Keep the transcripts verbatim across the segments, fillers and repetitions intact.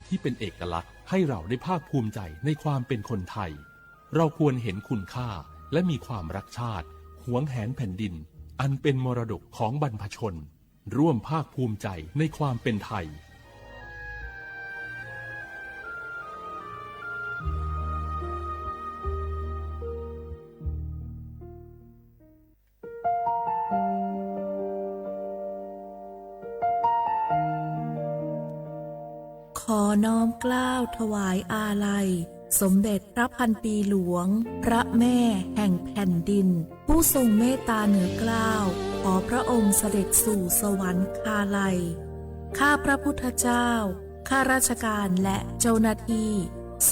ที่เป็นเอกลักษณ์ให้เราได้ภาคภูมิใจในความเป็นคนไทย เราควรเห็นคุณค่าและมีความรักชาติ หวงแหนแผ่นดิน อันเป็นมรดกของบรรพชน ร่วมภาคภูมิใจในความเป็นไทย ขอน้อมเกล้าถวายอาลัย สมเด็จพระพันปีหลวง พระแม่แห่งแผ่นดิน ผู้ทรงเมตตาเหนือเกล้า ขอพระองค์เสด็จสู่สวรรคาลัย ข้าพระพุทธเจ้า ข้าราชการและเจ้าหน้าที่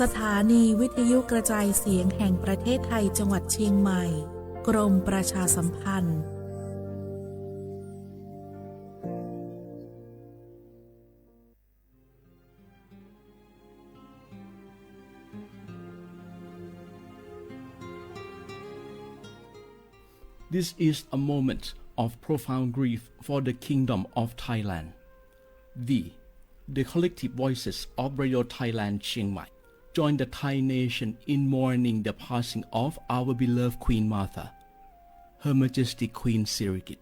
สถานีวิทยุกระจายเสียงแห่งประเทศไทยจังหวัดเชียงใหม่ กรมประชาสัมพันธ์ This is a moment of profound grief for the Kingdom of Thailand. We, the collective voices of Radio Thailand Chiang Mai, join the Thai nation in mourning the passing of our beloved Queen Mother, Her Majesty Queen Sirikit.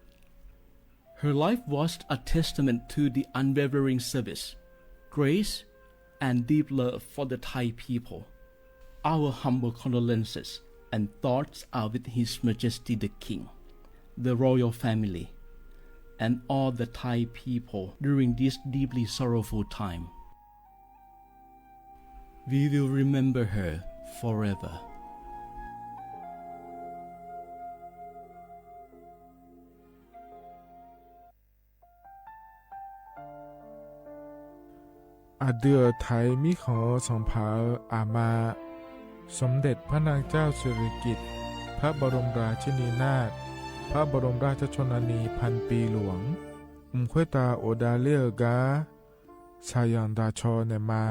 Her life was a testament to the unwavering service, grace, and deep love for the Thai people. Our humble condolences and thoughts are with His Majesty the King, the royal family, and all the Thai people during this deeply sorrowful time. We will remember her forever. Aqdui-euq Taiq mirkhanq-eu sanqpaq-euq aqma, สมเด็จพระนางเจ้าสิริกิติ์ พระบรมราชินีนาถ พระบรมราชชนนีพันปีหลวง mq khoertav ghofdav ler-eu gar shaqyanq daqcaw naeqma.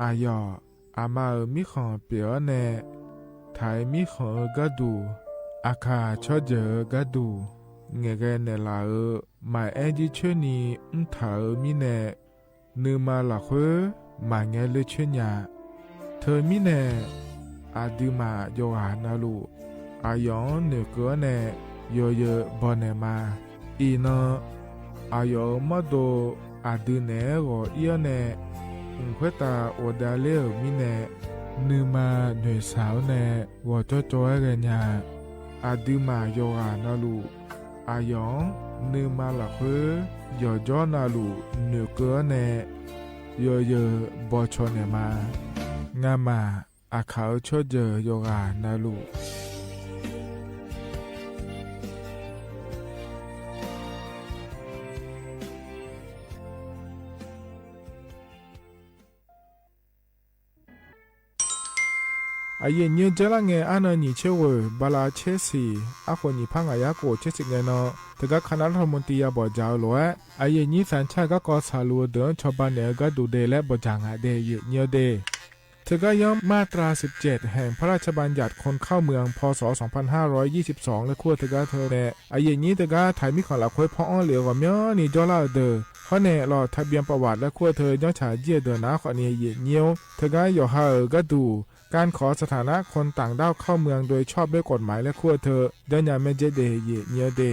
Aqyawf aqma-euq mirkhanq pyeuf-awr nae, Taiq mirkhanq-eu gharduq, aqkaq tsawrjeuq-eu gharduq ngaeqghae naeqlaf-euq maqaer jircoer ni mrtaq-euq mirnae, nuima lafkhoer maqngae ler coer nya. Teumirnae, aqduimaf yawqghaq navluf, aqyawf-anr noeqkeuv-awr nae yawzeu baw naeqma. Iqnan, aqyawf-euq mawrdo aqdui naeq-aer ghawq ir-awr nae, mq khoertav ghofdav ler-euq mirnae, nuima noeqshaq-awr nae ghawqjawr cawv-aer ghaenya. Aqduimaf yawqghaq navluf, aqyawf-anr nuima lafkhoer yawqjawr navluf noeqkeuv-awr nae yawzeu bawcaw naeqma. Ngamaf aqkaq-euq tsawrjeuq yawqghaq navluf, aqyuif nyir-eu jarlar ngae, arnan nyiq tser ghoeq bala tser siq, arkhof nyiq par ngaq yar khof tser siq ngae nan, teugar kanav larhaq murti ya bawqdzaq-eu lof-aer, aqyuif nyir sanqcar garkawv saqluf-eu deuq-anr cawba naeq-eu gharduq de laer bawqdzaq ngaq de, aqyuif nyir-eu de. Teugar yanr มาตราสิบเจ็ด แห่งพระราชบัญญัติคนเข้าเมือง พ.ศ. สองพันห้าร้อยยี่สิบสอง laer kur-eu teugar teu nae, aqyuif nyir teugar Taiq mirkhanq lafkhoer paw-anr lef-eu ghawqmyanrni jawrlar-euq deuq, hawr nae lawq ทะเบียนประวัติ laer kur-eu teu janrcaq jir-eu deuq nar khawfni, aqyuif nyir-or, teugar yawqha-euq gharduq การขอสถานะคนต่างด้าวเข้าเมือง โดยชอบด้วยกฎหมาย laer kur-eu teu janrnya maerdzer de, aqyuif nyir-eu de.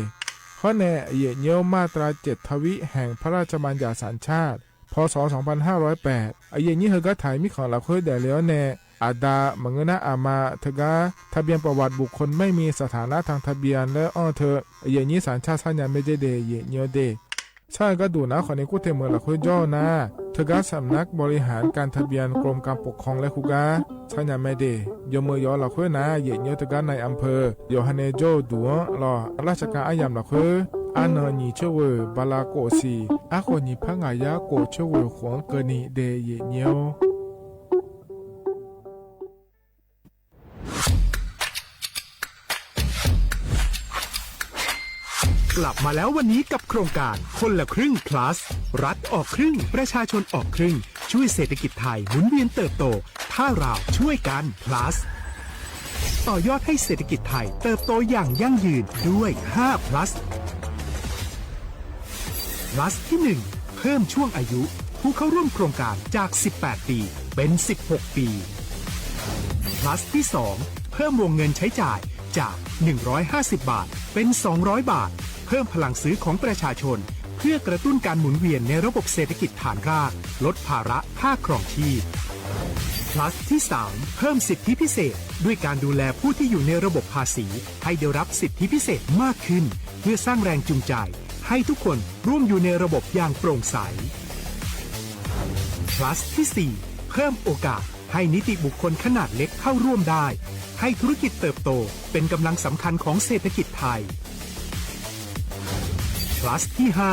Hawr nae, aqyuif nyir-or, มาตราเจ็ดทวี แห่งพระราชบัญญัติสัญชาติ พ.ศ. สองพันห้าร้อยแปด aqyuif nyir heugar Taiq mirkhanq lafkhoer daefle-awr nae, aqda maqngeur nar aqma teugar ทะเบียนประวัติบุคคลไม่มีสถานะทางทะเบียน laer anr-eu teu, aqyuif nyir sanqcar sarnya maerdzer de, aqyuif nyir-eu de. Sar-eu gharduq nar khawfni kur te meuq lafkhoer jawr-eu nar, teugar สำนักบริหารการทะเบียน กรมการปกครอง laer kur gar sarnya mae de. Yawmeuq yawf-eu lafkhoer nar, aqyuif nyir-or, teugar นายอำเภอ yawqha nae jawr-eu duq-anr lawq, ราชการ aryamq lafkhoer, arnan nyiq tser ghoeq bala khof siq, arkhof nyiq par ngaq yar khof tser ghoeq khof-anr keuvni de, aqyuif nyir-or. กลับมาแล้ววันนี้กับโครงการคนละครึ่ง plus รัฐออกครึ่ง ประชาชนออกครึ่ง ช่วยเศรษฐกิจไทยหมุนเวียนเติบโต ถ้าเราช่วยกัน plus ต่อยอดให้เศรษฐกิจไทยเติบโตอย่างยั่งยืนด้วย ห้า plus plus ที่ หนึ่ง เพิ่มช่วงอายุ ผู้เข้าร่วมโครงการจากสิบแปดปีเป็นสิบหกปี Plus ที่สอง เพิ่มวงเงินใช้จ่ายจาก หนึ่งร้อยห้าสิบ บาท เป็น สองร้อย บาท เพิ่มพลังซื้อของประชาชน เพื่อกระตุ้นการหมุนเวียนในระบบเศรษฐกิจฐานราก ลดภาระค่าครองชีพ Plus ที่สาม เพิ่มสิทธิพิเศษ ด้วยการดูแลผู้ที่อยู่ในระบบภาษี ให้ได้รับสิทธิพิเศษมากขึ้น เพื่อสร้างแรงจูงใจ ให้ทุกคนร่วมอยู่ในระบบอย่างโปร่งใส Plus ที่สี่ เพิ่มโอกาสให้นิติบุคคลขนาดเล็กเข้าร่วมได้ ให้ธุรกิจเติบโตเป็นกำลังสำคัญของเศรษฐกิจไทย Plus ที่ห้า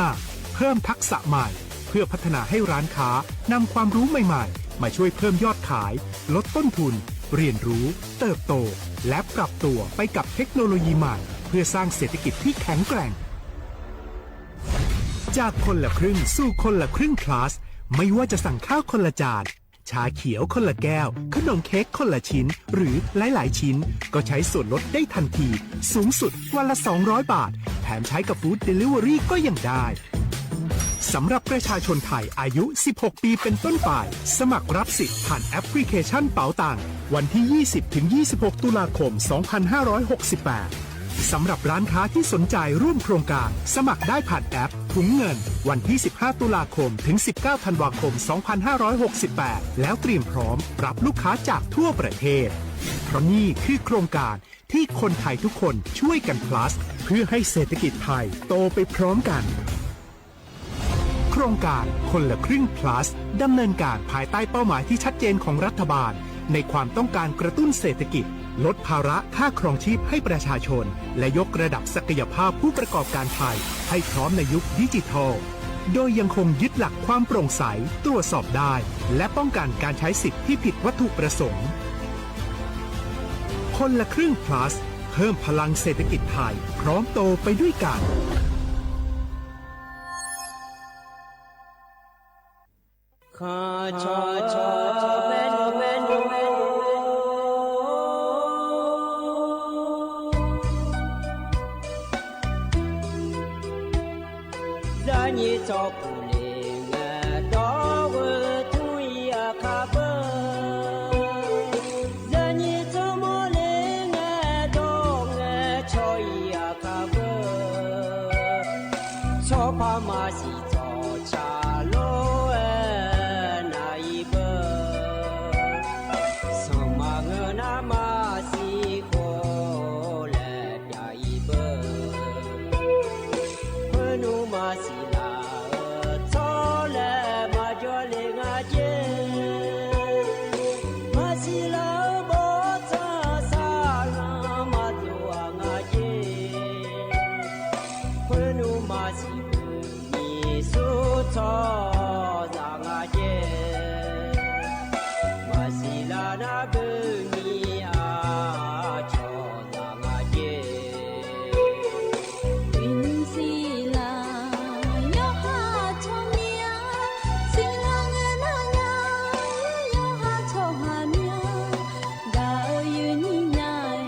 เพิ่มทักษะใหม่ เพื่อพัฒนาให้ร้านค้านำความรู้ใหม่ๆ มาช่วยเพิ่มยอดขาย ลดต้นทุน เรียนรู้ เติบโต และปรับตัวไปกับเทคโนโลยีใหม่ เพื่อสร้างเศรษฐกิจที่แข็งแกร่ง จากคนละครึ่งสู่คนละครึ่ง Plus ไม่ว่าจะสั่งข้าวคนละจาน ชาเขียวคนละแก้ว ขนมเค้กคนละชิ้น หรือหลายๆ ชิ้น ก็ใช้ส่วนลดได้ทันที สูงสุดวันละ สองร้อย บาท แถมใช้กับ Food Delivery ก็ยังได้ สำหรับประชาชนไทยอายุ สิบหก ปีเป็นต้นไป สมัครรับสิทธิ์ผ่านแอปพลิเคชันเป๋าตัง วันที่ ยี่สิบ ถึง ยี่สิบหก ตุลาคม สองพันห้าร้อยหกสิบแปด สำหรับร้านค้าที่สนใจร่วมโครงการ สมัครได้ผ่านแอปถุงเงิน วันที่ สิบห้า ตุลาคม ถึง สิบเก้า ธันวาคม สองพันห้าร้อยหกสิบแปด แล้วเตรียมพร้อมรับลูกค้าจากทั่วประเทศ เพราะนี่คือโครงการที่คนไทยทุกคนช่วยกัน Plus เพื่อให้เศรษฐกิจไทยโตไปพร้อมกัน โครงการคนละครึ่ง Plus ดำเนินการภายใต้เป้าหมายที่ชัดเจนของรัฐบาล ในความต้องการกระตุ้นเศรษฐกิจ ลดภาระค่าครองชีพให้ประชาชน และยกระดับศักยภาพผู้ประกอบการไทยให้พร้อมในยุคดิจิทัล โดยยังคงยึดหลักความโปร่งใส ตรวจสอบได้ และป้องกันการใช้สิทธิ์ที่ผิดวัตถุประสงค์ คนละครึ่ง Plus เพิ่มพลังเศรษฐกิจไทย พร้อมโตไปด้วยกัน Zaqnyiq tsawrkuf le ngae, dawr ghoe tmr-ir aqkar beu. Zaqnyiq tsawrmawr le ngae, dawr ngae cawq-ir aqkar beu. Tsawrpar maqsiq tsawqca lof-aer nav-ir beu. Sanqpaq ngeur nar maqsiq khof laer pyav-ir beu. Khoer nmr maqsiq laf-eu tsawr laer maqjawr le nga jer. Maqsiq laf-eu bawrtsanq saqlanq maqdov-aq nga jer. Khoer nmr maqsiq beu nyiq sur tsawrhaqzaq nga jer. Maqsiq laf nar beu nyiq aqcawq zaq nga jer. Iqnymr siqlaq yawqha tsawrmyanr, siqlaq ngae nar nya, yawqha tsawrhaq myanr, gaq-eu yuif nyiq nya-aer,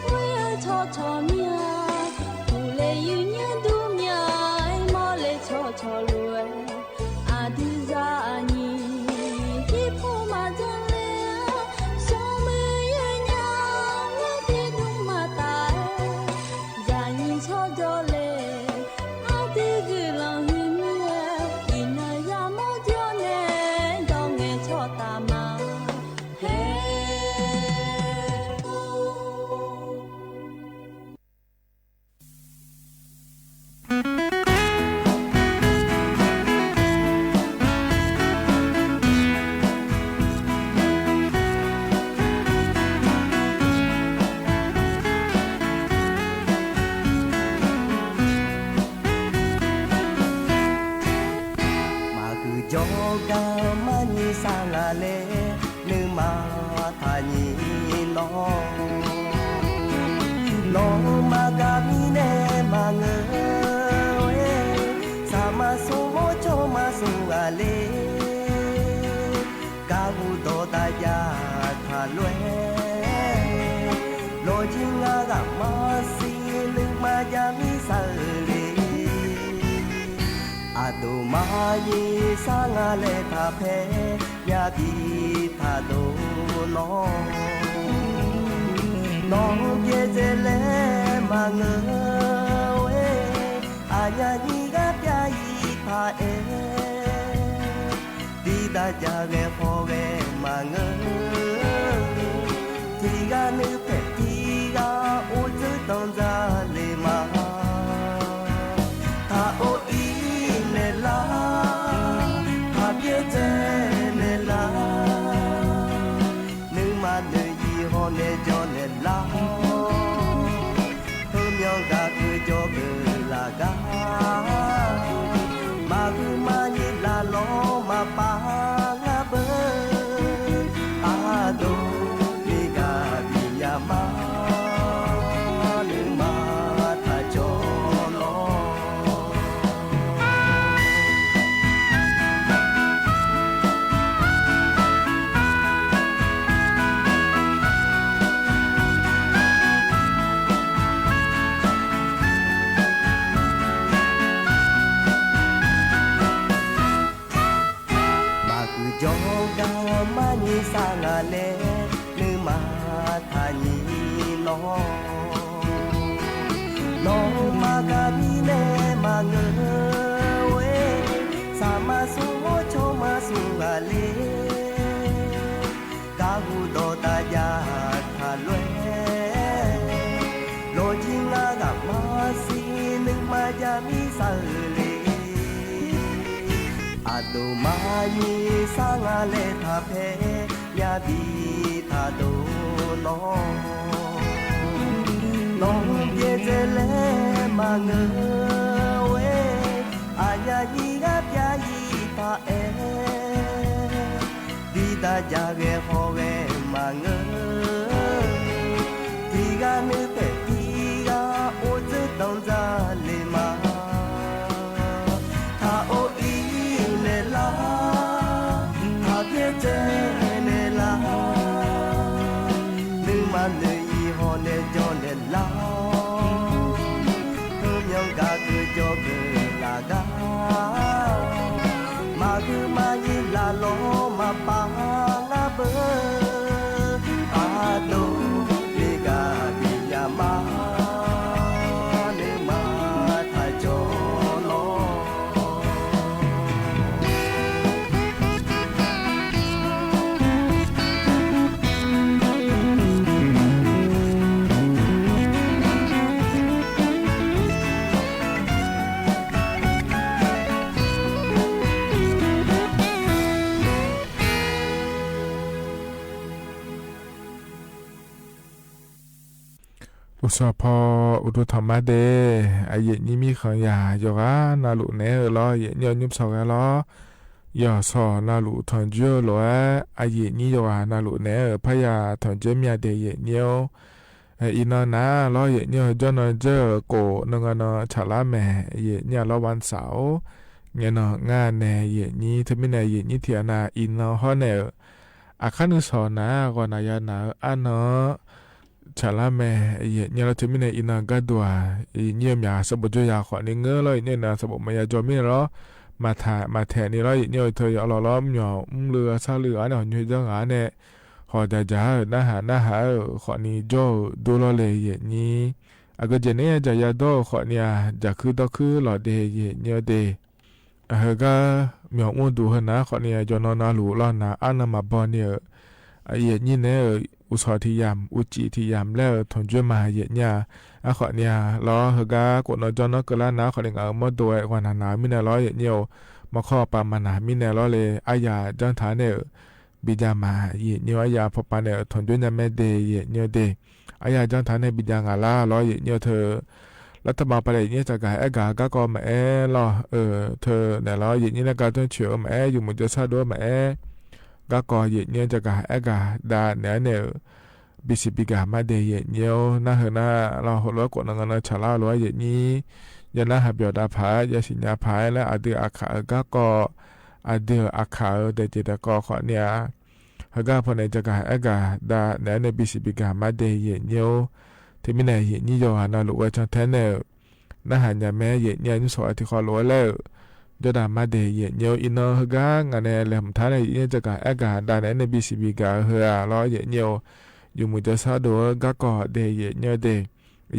ghoer-eu tsawrcawq myanr, uqle yuif nyanr dur myanr-aer, mawrle tsawrcawq lof-aer, aqdui zaqnyiq irpov maqjan le-a, sawrmuiq yaer nya, mawrder dmr maqtaf-aer, zaqnyiq tsawrjawr le, aqdui guiqlanq huiq mir-aer, iqnan yamawr jawr nae, dawr ngae tsawrtaf ma. Haer. Maqhuiq jawrgar marni sar nga laer, nuima taqnyiq lawr. Lawq-eu maqgaq mirnae maqngeur-aer, saqma smr mawr cawr ma smr ghaq le. Garhu dawq dav jav taq lof-aer, lawqjir ngar ghaq maqsiq nuima ja mir sar-eu le. Aqduq maqnyir sar nga laer taqpaer, myav bi taqdov nawr. Nawq-anr byaerdzae laer maqngeur-aer, aqnyir ghaq pyav-ir paq-aer, diqdaq jaq ghae khawf ghae maqngeur. Tiqghaq nuipaeq tiqghaq uvdzeur danqdzaq le ma. Taqor ir naeqlar, taq byaerdzae naeqlar, nuima noeq-ir hawr nae jawr naeqlar. Heumyan gaq keuv jawr keuv laf gar, maqgui maqnyir laf lawr maqpav ngar beu. Aqdov bi gaq bi nya ma, nuima taq jawr lawr. Maqgui jawrgar maqnyir sar nga laer, nuima taqnyir nawr. Nawq-anr maqgaq mirnae maqngeur-aer, saqma smr-awr cawq ma smr ghaq le. Garhu dawqdaq jav taq lof-aer, lawqjir ngar ghaq maqsiq nuima ja mir sar-eu le. Aqduq maqnyir sar nga laer taqpaer, myav bi taqdov nawr. Nawq-anr byaerdzae laer maqngeur-aer, aqnyir ghaq pyav-ir paq-aer, diqdaq jaq ghae khawf ghae maqngeur. Tiqghaq nuipaeq tiqghaq uvdzeur danqdzaq le ma. Taqor ir naeqlar, taq byaerdzae naeqlar, nuima noeq-ir hawr nae jawr naeqlar. Heumyan gaq keuv jawr keuv laf gar, maqgui maqnyir laf lawr maqpav ngar beu. Aqdov bi gaq bi nya ma, nuima taq jawr lawr. Uqsawq paw uqduq tanqma de, aqyuif nyir mirkhanq yaq yawqghaq navluf naeq-aer-eu lawr, yaef nyir-eu nymr sawq ghae lawr. Yawqsawq navluf tanqjoer-eu lof-aer, aqyuif nyir yawqghaq navluf naeq-aer-euq parya tanqjoer myav de yaef nyir-or. Iqnan nar lawr, yaef nyir-eu jawrnan dzeur-euq khof nan nga nan tsaqlar mae, yaef nyir-a lawr วันเสาร์. Ngaeqnan ngar nae yaef nyir teumirnae yaef nyir tiq ghaq nav iqnan hawr naeq-euq aqkar nuisawq nar ghawqnaq ya naq-eu arnan-anr tsaqlar mae, yaef nyir lawr teumirnae iqnan gharduq-aq, yaef nyir-eu myaq sanqbof jawr ya khawfni ngeur lawr, yaef nyir-eu nav sanqbof maqya jawr mirnae lawr, maqtaq maqtaeq ni lawr, yaef nyir-eu teu yawf lawr lawr, myawq mrluiv-eu sarluiv-eu arnae hawq nymr-eu janr ghaq-ar nae, hawq dzaqdzaq-eu narhaq narhaq-eu khawfni jawr-euq dur lawr le yaef nyir. Aqgeujeq naeq-aer yadzaq yadawr-eu khawfni-aq, dzaqkuir dawrkuir lawq de yaef nyir-awr de. Heugar myawq mrduq heu nar khawfni-aq, jawqnan navluf lawr nar arnan maqbaw ni-euq, yaef nyir naeq-aer-euq uqsawq tiq yamq uqcif tiq yamq laer-euq tanqjoer ma yaef nyir-a. Arkhawfni-aq lawr, heugar khof nan janr nanr keuvlar nar khawfni ngaq-euq mawrdo-aer ghawqnaq naq-eu mirnae lawr yaef nyir-or. Mawrkawr pav maqnaq mirnae lawr le, aryaq janr taq nae-euq bijav ma yaef nyir-or. Aryaq paw pav nae-euq tanqjoer nya mae de yaef nyir-or de. Aryaq janr taq nae bijav ngaq lar lawr yaef nyir-eu teu รัฐบาล pav nae yaef nyir-eu tsaqgaq aer gaq garkawv maqaer lawr-eu teu naeq lawr yaef nyir nar gar janr coeq-eu maqaer, yawmuiq jawrsar dov-eu maqaer, garkawv yaef nyir-eu tsaqgaq aer gaq dav naeq-aer nae-euq bisiq bigaq mar de yaef nyir-or. Narheu nar lawr heulof-aer khof nan nga nan tsaqlar-eu lof-aer yaef nyir, yanar haq byawq dav paq-aer yasiq nya paq-aer laer aqdui aqkaq-euq garkawv, aqdui-euq aqkaq-euq daeqjeq daeqkawv khawfni-aq, heugar paw nae tsaqgaq aer gaq dav naeq-aer nae bisiq bigaq mar de yaef nyir-or. Teumirnae yaef nyir yawqghaq navluf ghae can tae nae-euq narhaq nya mae yaef nyir-a nymr sawq-aer tiq khawv lof-aer laer-euq Jawrdaq ma de yaeqnyir-or, iqnan heugar ngaq nae laeqhmq taq nae yaeqnyir jagaq aergaq dav naeq-aer nae bisiq bi gaq-eu heu-aq lawr yaeqnyir-or, yawmuiq jawrshar dov-eu garkawv de yaeqnyir-eu de,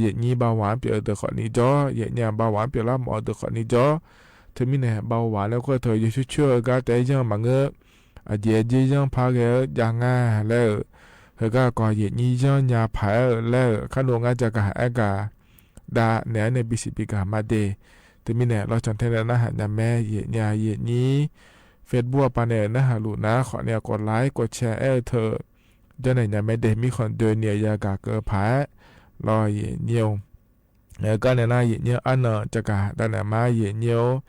yaeqnyir bawaq-anr pyeuf-eu deuq khawfni jawr, yaeqnyir-aq bawaq-anr pyeuflar mawf-eu deuq khawfni jawr. Teumirnae bawaq laer khoer teu yawcoer coer-eu gar taef-aer yanr maqngeur. Aqjeq-aer jir yanr par ghae-eu jav nga laer-euq, heugar kawv yaeqnyir yanr nya paq-aer-eu laer-euq kharnov ngar jagaq aergaq dav naeq-aer nae bisiq bi gaq ma de. Teumirnae lawrcan tae nae narhaq nya mae, yaeqnyir-a yaeqnyir Facebook-a paq naeq-euq narhaq luf nar khawfni-a kawv laer kawv cae aer-eu teu jawrnaeq nya mae de. Mirkhanq doeni-euq yagaq keuv-eu paq-aer lawr yaeqnyir-or. Heugar nae nar yaeqnyir arnan jagaq dav naeq ma yaeqnyir-or.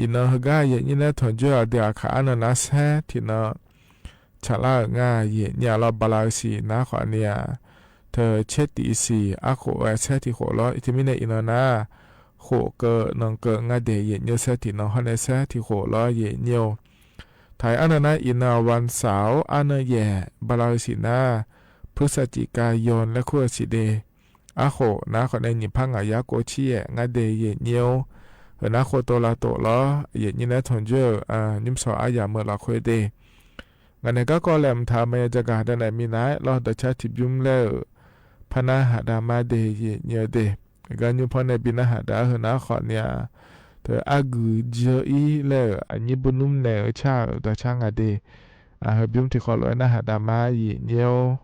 Iqnan heugar yaeqnyir nae tanqjoer-aq deuq aqkaq arnan nar saer tiqnan tsaqlar-euq nga yaeqnyir-a lawr bala-eu siq nar khawfni-aq teu caer tiq siq arkhof-aer saer tiq khof lawr. Teumirnae iqnan nar khof keuv nan keuv nga de yaeqnyir saer tiqnan hawr nae saer tiq khof lawr yaeqnyir-or. Taq-aer arnan nar iqnan-aq วันเสาร์-or arnan yaeq bala-eu siq nar พฤศจิกายน laer kur-eu siq de. Arkhof nar khawfnae nyiq par ngaq yar kov cir yaef ngar de yaeqnyir-or. Heunar khov tov lavtof lawr yaeqnyir nae tanqjoer-euq nymrsawq aryamq-eu lafkhoer de. Ngaq nae garkawv laeqhmq taq-eu maqya jagaq dav naeq minav-aer lawr dawqcar tiqbymr laer-euq par narhaq dav ma de yaeqnyir-eu de. Gar nymr par nae bi narhaq dav-eu heunar khawfni-aq teu arguiq jir-eu ir laer-euq aqnyir bur nmr naeq-eu car-euq dawqcar nga de. Aq heubymr tiqkhawv lof-aer narhaq dav ma yaeqnyir-or.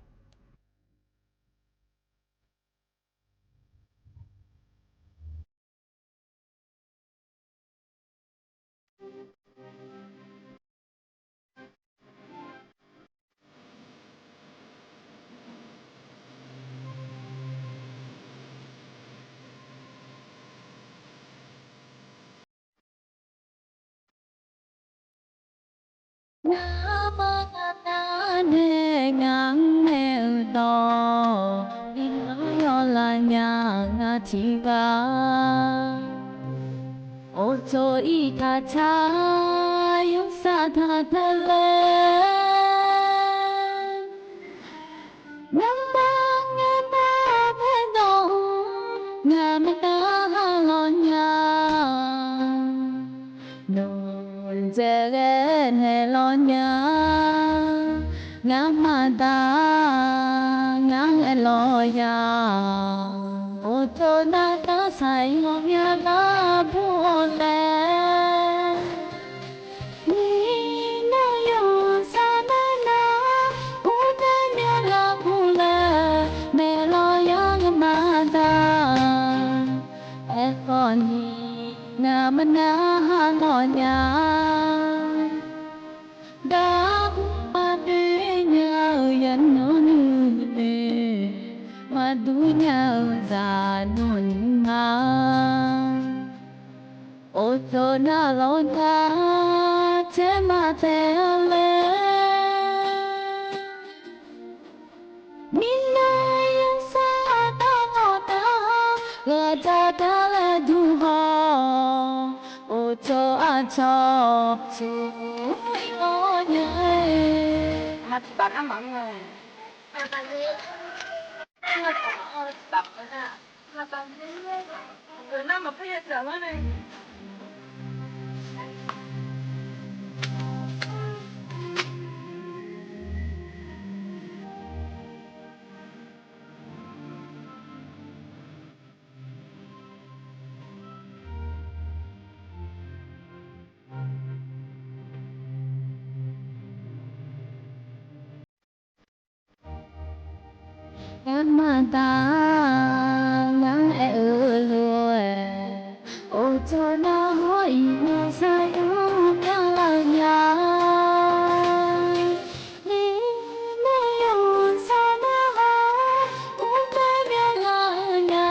Ngamaf ngar nar nae ngar-anr nae-eu dawq, iqnan yawlaf nya ngar tiqghaq. Oqtsoq iqtaq tsaq yawsar taq taq laer, ngamaf ngar nar nae dawq, ngamaf nar ha lawq nya. Nawq-eu dzaeq ghae naeq lawq nya, ngamaf da ngar aer lawq ya. Oqtsoq nar nar saqyawf myav lar bur-awr laer, iqnan yawsar nar nar, ur nar myav lar bur laer, naeq lawq ya ngamaf da. Aerkhawf ni ngamaf nar ha lawq nya. Daqmar maqdoer nya-eu yawqnan nuinoeq, maqdur nya-eu zaq nawq nymr ma. Oqtsoq nar lawq nar taef maqtaef-a laer, mirnae yawsar nar lawq nar, ghaq dzaq dar laer dur haw. Oqtsoq aqcawq tsuq-ir-awr nya-aer. Ngamaf da ngar aer-eu lof-aer, oqtsoq nar hawr iqnan saqyawf myav lar nya. Iqnan yawsar nar hawr, ur nar myav lar nya.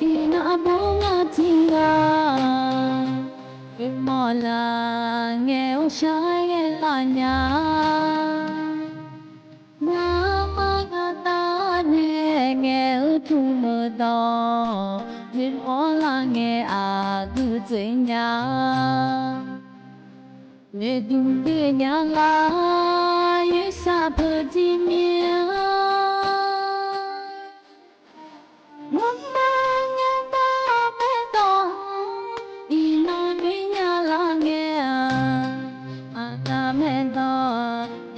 Iqnan armur ngar tiqghaq, uqmawq laf ngae-awr shar ghae lar nya. Ngamaf ngar nar nae ngaeq-eu tmq-eu dawq, noeqmawr lar ngae aqgeu dzoeq nya. Noeqduq dzoeq nya lar, yawsar peuq tiq mir-a. Ngamaf ngar nar nae dawq, iqnan noeq nya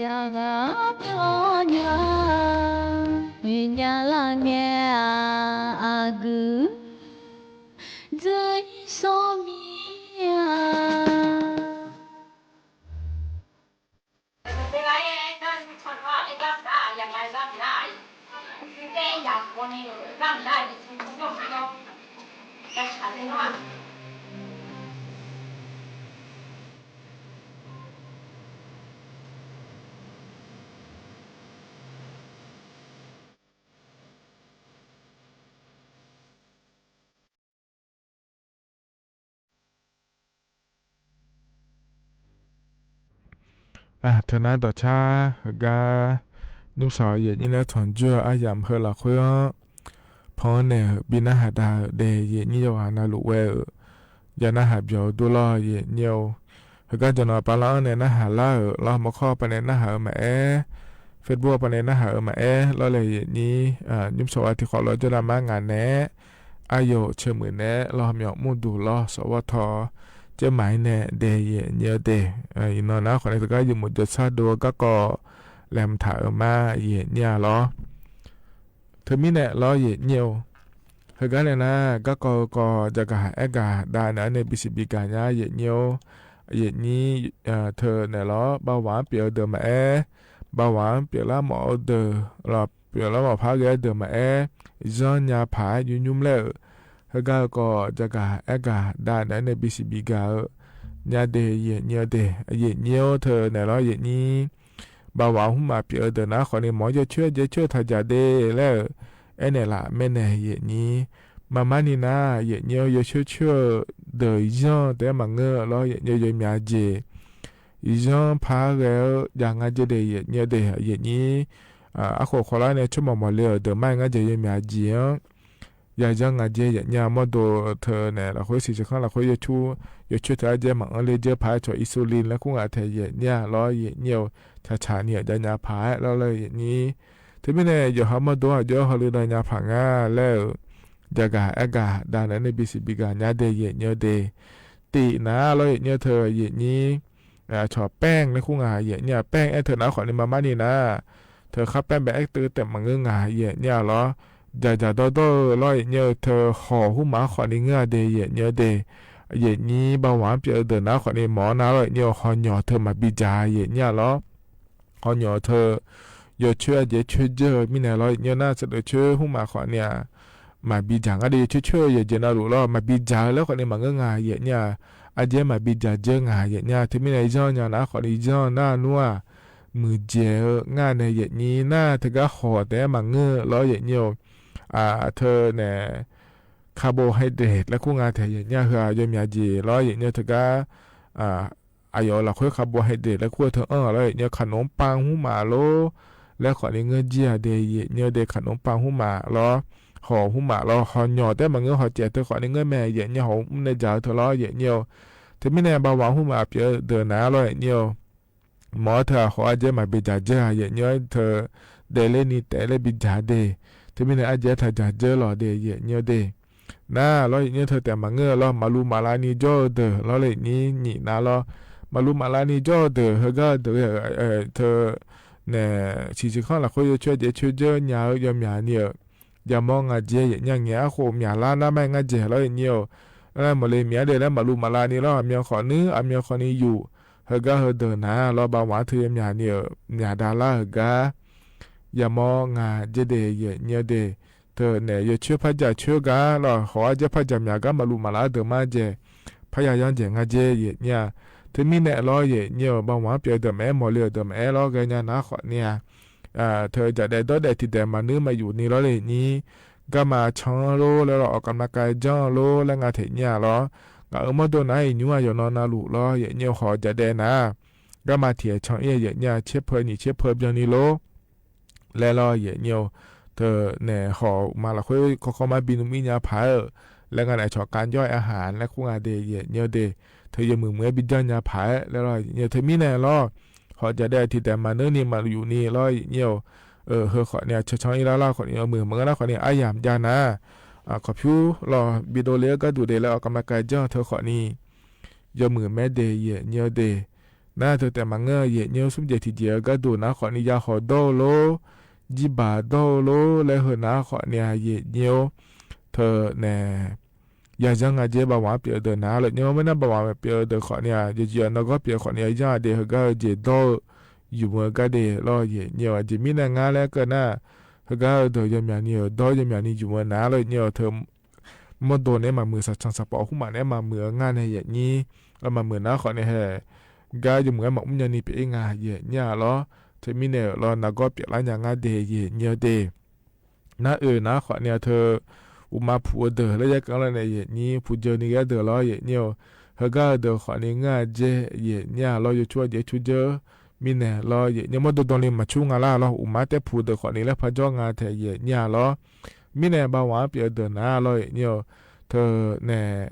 Yagaq-anr pyawr nya, uiqnya lar ngae-aq, aqgeu dzeur-ir sawr mir-a. Teunar dawqcar heugar nymrsaq yaeqnyir laer tanqjur-eu aryamq heu lafkhoer-anr, pan-anr naeq-euq bi narhaq da-euq daef yaeqnyir yawqghaq navluf ghae-euq, ya narhaq byawq-eu dur lawr yaeqnyir-eu. Heugar jawqnawq bala-anr nae narhaq lar-euq lawr, mawrkawr pavnae narhaq-eu maqaer, Facebook pavnae narhaq-eu maqaer lawr laer yaeqnyir, nymrsaq ghaq tiqkhawf lawr jawrdav mar ngaq naeq-aer, aqyawf-euq ceumuiq naeq-aer lawr, myawq mrduq lawr, sawqghawr taw, caermaq-ir nae daef yaeqnyir-eu daef. Iqnan nar khawf nae teugar yawmuiq jawrshar dov-eu garkawv laeqhmq taq-euq ma yaeqnyir-a lawr. Teumirnae lawr yaeqnyir-eu, heugar nae nar garkawv-eu kawv jagaq aergaq dav naeq-aer nae bisiq bigaq nya yaeqnyir-or, yaeqnyir teunaeq lawr bawaq-anr pyeuf-eu deuq maqaer, bawaq-anr pyeuflar mawf-eu deuq lawr, pyeuflar mawf par ghae-eu deuq maqaer, zanr nya paq-aer nymr nymr laer-euq, heugar-eu kawv jagaq aergaq dav naeq-aer nae bisiq bigaq-eu nya daef yaeqnyir-eu daef. Yaeqnyir-or teunaeq lawr yaeqnyir bawaq-anr hmqmaq pyeuf-eu deuq nar khawfni mawq-anr yawcoer jaecoer-eu taqjaq de laer-euq aernaeq laf maernae yaeqnyir. Maqmar ni nar yaeqnyir-or yawcoer coer-eu deuq zanr taef-aer maqngeur lawr yaeqnyir-eu yawmyaq jeq zanr par ghae-eu jav nga jeq de yaeqnyir-eu de yaeqnyir. Arkhof khawvlar nae tsawrmawq mawqle-euq deuq mar-aer ngar jeq yawmyaq jeq-anr yazanr nga jeq yaeqnyir-a mawrdo teunaeq lafkhoer siqsiq kanr lafkhoer yawcoer teu-aer jaer maqanr le dzeur paq-aer cawq insulin laer kur ngaq taeq yaeqnyir-a lawr yaeqnyir-eu. Caqcaq ni-euq jav nya paq-aer lawr laer yaeqnyir. Teumirnae yawqha mawrdo aqjox-aer hawle dav nya paq nga laer-euq jagaq aergaq dav naeq-aer nae bisiq bigaq nya de yaeqnyir-eu de. Tif nar lawr yaeqnyir-eu teu yaeqnyir. Cawq แป้ง laer kur ngaq yaeqnyir-a แป้ง aer teunav khawfni maqmar ni nar, teu khar แป้ง bae-aer teu taef maqngeur ngaq yaeqnyir-a lawr. Jaqjaq dawrdawr-eu lawr yaeqnyir-eu teu hawq hmqmaq-anr khawfni ngeur-a de yaeqnyir-eu de. Yaeqnyir bawaq-anr pyeuf-eu deuq nar khawfni mawq-awr nar lawr yaeqnyir-eu hawnyawq teu maqbi jaq yaeqnyir-a lawr. Hawnyawq teu yawcoer aqjeq coer dzeur-eu mirnae lawr yaeqnyir-eu nar saqdeuf coer hmqmaq khawfni-aq maqbi jaq nga de yawcoer coer-eu yawqjeq navluf lawr maqbi jaq-eu laer khawfni maqngeur ngaq yaeqnyir-a. Aqjeq maqbi jaq dzeur ngaq yaeqnyir-a teumirnae zanr nya nar khawfni zanr nar nmr-aq muiqdzaeq-eu ngar nae yaeqnyir nar teugar hawq taef-aer maqngeur lawr yaeqnyir-eu. Teunaeq carbohydrate laer kur nga taeq yaeqnyir-a heu-aq yawmyaq jeq lawr yaeqnyir-eu teugar aqyawf-euq lafkhoer carbohydrate laer kur-eu teu anr-aq lawr yaeqnyir-eu ขนมปัง hmqmaq lor laer khawfni ngeur jir-a de yaeqnyir-eu de ขนมปัง hmqmaq lawr. Hawq hmqmaq lawr hawnyawq taef-aer maqngeur hawq caev teu khawfni ngeur mae yaeqnyir hawq mr nae jaq-eu teu lawr yaeqnyir-eu. Teumirnae bawaq-anr hmqmaq pyeuf-eu deuq nar lawr yaeqnyir-eu. Mawq-awr teu-aq hawq aqjeq maqbi jaq dzeur-a yaeqnyir-aer teu daefler ni taef-aer laer bi jaq de. Teumirnae aqjeq-aer taq jaq dzeur lawq de yaeqnyir-eu de. Nar lawr yaeqnyir-eu teu taef maqngeur lawr maqluv maqlav ni jawr-eu deuq lawr yaeqnyir nyif nar lawr. Maqluv maqlav ni jawr-eu deuq heugar-eu deuq teu naeq siqsiq kanr lafkhoer yawcoer aqjeq coer dzeur nya-eu yawmyaq ni-euq yamawr nga jeq yaeqnyir-a ngaeq arkhof myaqlar nar mar-aer ngar jeq lawr yaeqnyir-eu. Nar mawqle myaq-ar de laer maqluv maqlav ni lawr aqmyan khawf nuir aqmyan khawf ni yuf. Heugar heudeuq nar lawr bawaq-anr teu yawmyaq ni-euq myaq davlar-euq gar yamawr nga jeq de yaeqnyir-eu de. Teu naeq yawcoer par jaq coer gar lawr hawq-ar jaer par jaq myaq gar maqluv maqlav-ar deuq mar jaeq parya yanr jaeq nga jeq yaeqnyir-a. Teumirnae lawr yaeqnyir-eu bawaq-anr pyeuf-eu deuq maqaer mawqle-euq deuq maqaer lawr ghaenya nar khawfni-a. Teu jaqdaef dawrdaef tiqdaef maqnuir maqyuf ni lawr yaeqnyir. Garma can-anr lor laer lawr ออกกำลังกาย janr-anr lor laer nga taeq nyir-a lawr. Ngaq-euq mawrdo nar iqnymr-aq yawqnan navluf lawr yaeqnyir-eu hawq jaqdaef nar garma tiq-aer can-ir-a yaeqnyir-a tser peu nyiq tser peu byanni lor laer lawr yaeqnyir-eu. Teu naeq hawq ma lafkhoer kawrkawr mar bi nmr-ir nya paq-aer-euq laer nga naeq cawq kar jawr-aer arhaq laer kur nga de yaeqnyir-eu de. Teu yawmuiq muiq-aer bi janr nya paq-aer laer lawr yaeqnyir-eu teumirnae lawr hawq jaqdaef tiqdaef maqnuir ni maqyuf ni lawr yaeqnyir-eu. Heu khawfni-a cancan-ir lar lar khawfni-eu muiq maqngeur nar khawfni aryamq jav nar. Kawqpyur lawr bi dovle-eu gharduq de laer ออกกำลังกาย janr-eu teu khawfni yawmuiq maer de yaeqnyir-eu de. Nar teu taef maqngeur-eu yaeqnyir-or, smr jeq tiqjeq-eu gharduq nar khawfni ya hawq dawr-eu lor, jirbaq dawr-eu lor laer heu nar khawfni-a yaeqnyir-or, teu nae yazanr nga dzer bawaq-anr pyeuf-eu deuq nar lor nymr. Mirnae bawaq-anr pyeuf-eu deuq khawfni-a, jeqjeq-a nargawr pyeuf khawfni-a, yazanr-a de heugar-eu jeq dawr-eu yumq-eu gar de lor yaeqnyir-or. Aqjeq mirnae ngar laer keuv nar, heugar-eu deuq yawmyaq ni-euq dawr yawmyaq ni yumq-eu nar lor yaeqnyir-or. Teu mawrdo nae maqmuiq, saqcan saqpawf khoermaf nae maqmuiq-eu ngar nae yaeqnyir, maqmuiq nar khawfni hae gar yawmuiq-aer maqmr nyani pyeuf-ir nga yaeqnyir-a lor. Teumirnae-euq lor nargawr pyeuflar nya ngar de yaeqnyir-eu de. Nar oe nar khawfni-a teu uqma puq-eu deuq laer yaer keuv-anr lor nae yaeqnyir puq jeu ni ghae deuq lor yaeqnyir-or. Heugar-eu deuq khawfni ngeur-a dzer yaeqnyir-a lor, yawcur-a jeq-aer cur dzeur mirnae lor yaeqnyir-or. Mawrdo danli maqcur nga lar lor, uqma taer puq deuq khawfni laer par jawr nga taeq yaeqnyir-a lor. Mirnae bawaq-anr pyeuf-eu deuq nar lor yaeqnyir-or, teu nae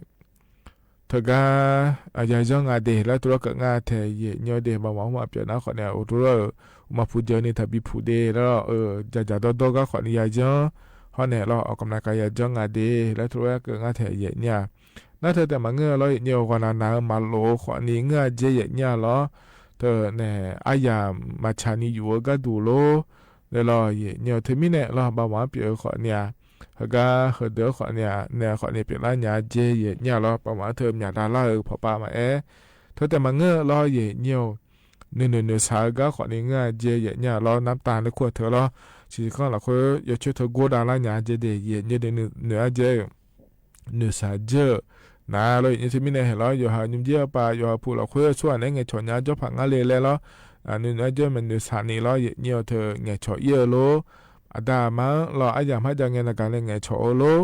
teugar yazanr nga de laer tov lar keuv nga taeq yaeqnyir-or de. Bawaq-anr maqpyeuf nar khawfni-a, uqtov lar-euq uqma puq jeu ni taqbi puq de laer lor, dzaqdzaq dawrdawr gar khawfni yazanr hawr nae lor, awqkawq maqnav kav yazanr nga de laer tov lar keuv nga taeq yaeqnyir-a. Nar teu taef maqngeur-eu lor yaeqnyir-or, ghawqnaq naq-eu maqlof-eu khawfni ngeur-a dzer yaeqnyir-a lor. Teu nae aryamq maqtsaq ni yuf-eu gharduq lor laer lor yaeqnyir-or. Teumirnae lor bawaq-anr pyeuf-eu khawfni-a, heugar heudeuq-anr khawfni-a nae khawfni pyeuflar nya dzer yaeqnyir-a lor. Bawaq-anr teu myaqdav lar-eu pawqpav maqaer, teu taef maqngeur-eu lor yaeqnyir-or. Noeqnoeq noeqshaq-eu gar khawfni ngeur-a dzer yaeqnyir-a lor. Nartav nae kur-eu teu lor, ciqkanr lafkhoer yawcoer teu gor davlar nya dzer de yaeqnyir de. Noeq-a dzer-euq noeqshaq dzeur-euq nar lor yaeqnyir. Teumirnae haeq lor, yawqha nymrjir-eu pav yawqha puq lafkhoer tsawrhaq naeq-aer ngaeqcawq nya jawrpaq ngar le laer lor. Noeqnoeq-aer dzeur mae noeqshaq ni lor yaeqnyir-or. Teu ngaeqcawq ir-eu lor, aqda aqma-anr lor aryamq kharjav ngae naqgaq nae ngaeqcawq-eu lor,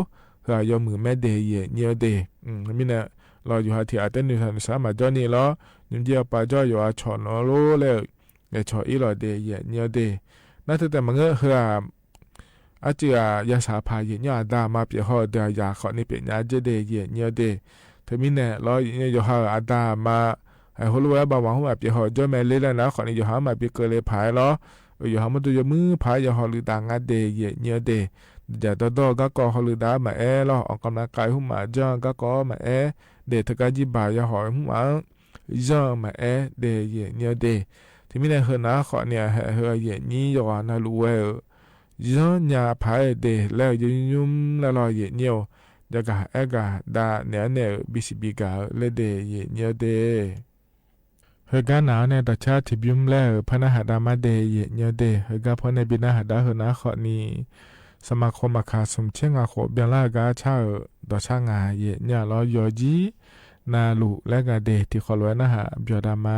heu-aq yawmuiq mae de yaeqnyir-or de. Mirnae lor yawqha tiq ghaq taef noeqshaq noeqshaq-aer maqjawr ni lor, nymrjir-eu pav jawr yawqha cawq nawq-eu lor laer-euq ngaeqcawq ir lawq de yaeqnyir-or de. Nar teu taef maqngeur heu-aq, arcuiv-aq yashaq paq yaeqnyir aqda aqma pyeuf haw-eu deuq-aq yaq khawfni pyeuf nya dzer de yaeqnyir-or de. Teumirnae lor yaeqnyir yawqha-euq aqda aqma heulof-aer bawaq-anr maqpyeuf haw jawr mae ler laer nar khawfni yawqha-anr maqbi keuvle paq-aer lor. Yawqha mawrdo yawmuiq paq-aer yawhaw luiv dav ngar de yaeqnyir-or de. Dzaq dawrdawr-eu garkawv hawluiv dav-aer maqaer lor, awqkawq maqnav kav-eu khoermaf janr-eu garkawv-anr maqaer de, teugar jirbaq yawhaw-eu khoermaf-anr yanr-eu maqaer de yaeqnyir-or de. Teumirnae heu nar khawfni-a haeq heu yaeqnyir yawqghaq navluf ghae-euq zanr nya paq-aer de laer-eu yaeqnymr laer lor yaeqnyir-or. Jagaq aergaq dav naeq-aer nae-euq bisiq bigaq-eu laer de yaeqnyir-or de. Heugar naq-awr nae dawqcar tiqbymr laer-euq par narhaq dav mar de yaeqnyir-or de. Heugar pawnae bi narhaq dav heu nar khawfni, saqmaq khof maqkaq smq tser ngaq khof byanlar-eu gar car-euq dawqcar ngaq yaeqnyir-a lor. Yawqjir navluf laer gaq de tiqkhawf lof-aer narhaq byawq dav ma.